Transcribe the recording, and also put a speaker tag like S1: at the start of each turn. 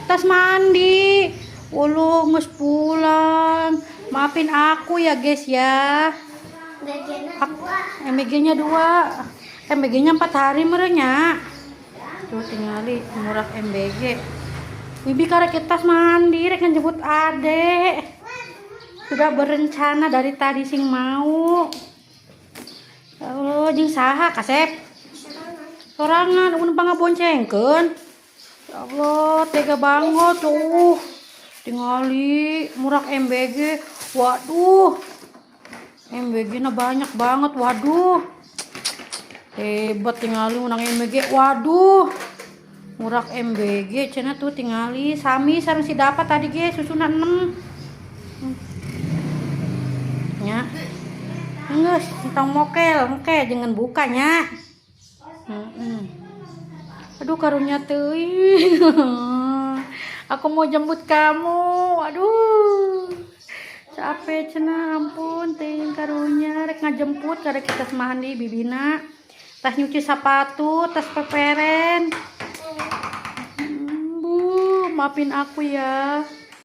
S1: Tas mandi. Ulu geus pulang. Maafin aku ya, guys, ya.
S2: MBG-nya 2.
S1: MBG-nya 2. MBG-nya 4 hari meureun nya. Tuh tingali murag MBG. Bibi karek tas mandi rek ngejemput adek. Sudah berencana dari tadi sing mau. Ya Allah, jeung saha kasep? Sorangan, mun pangaboncengkeun. Ya Allah, tega banget tuh. Tingali murag MBG. Waduh. MBG-na banyak banget, waduh. Hebat tingali menang MBG. Waduh. Murag MBG cenah tuh tingali sami sareng si dapat tadi ge susuna 6. Nya. Geus, tong mokel, engke jangan bukanya. Heeh. Aduh, karunya teuing. Aku mau jemput kamu. Aduh. Capek cenah, ampun teuing karunya rek ngajemput karek kita mandi bibina. Tas nyuci sepatu, tas peperen. Bu, maafin aku ya.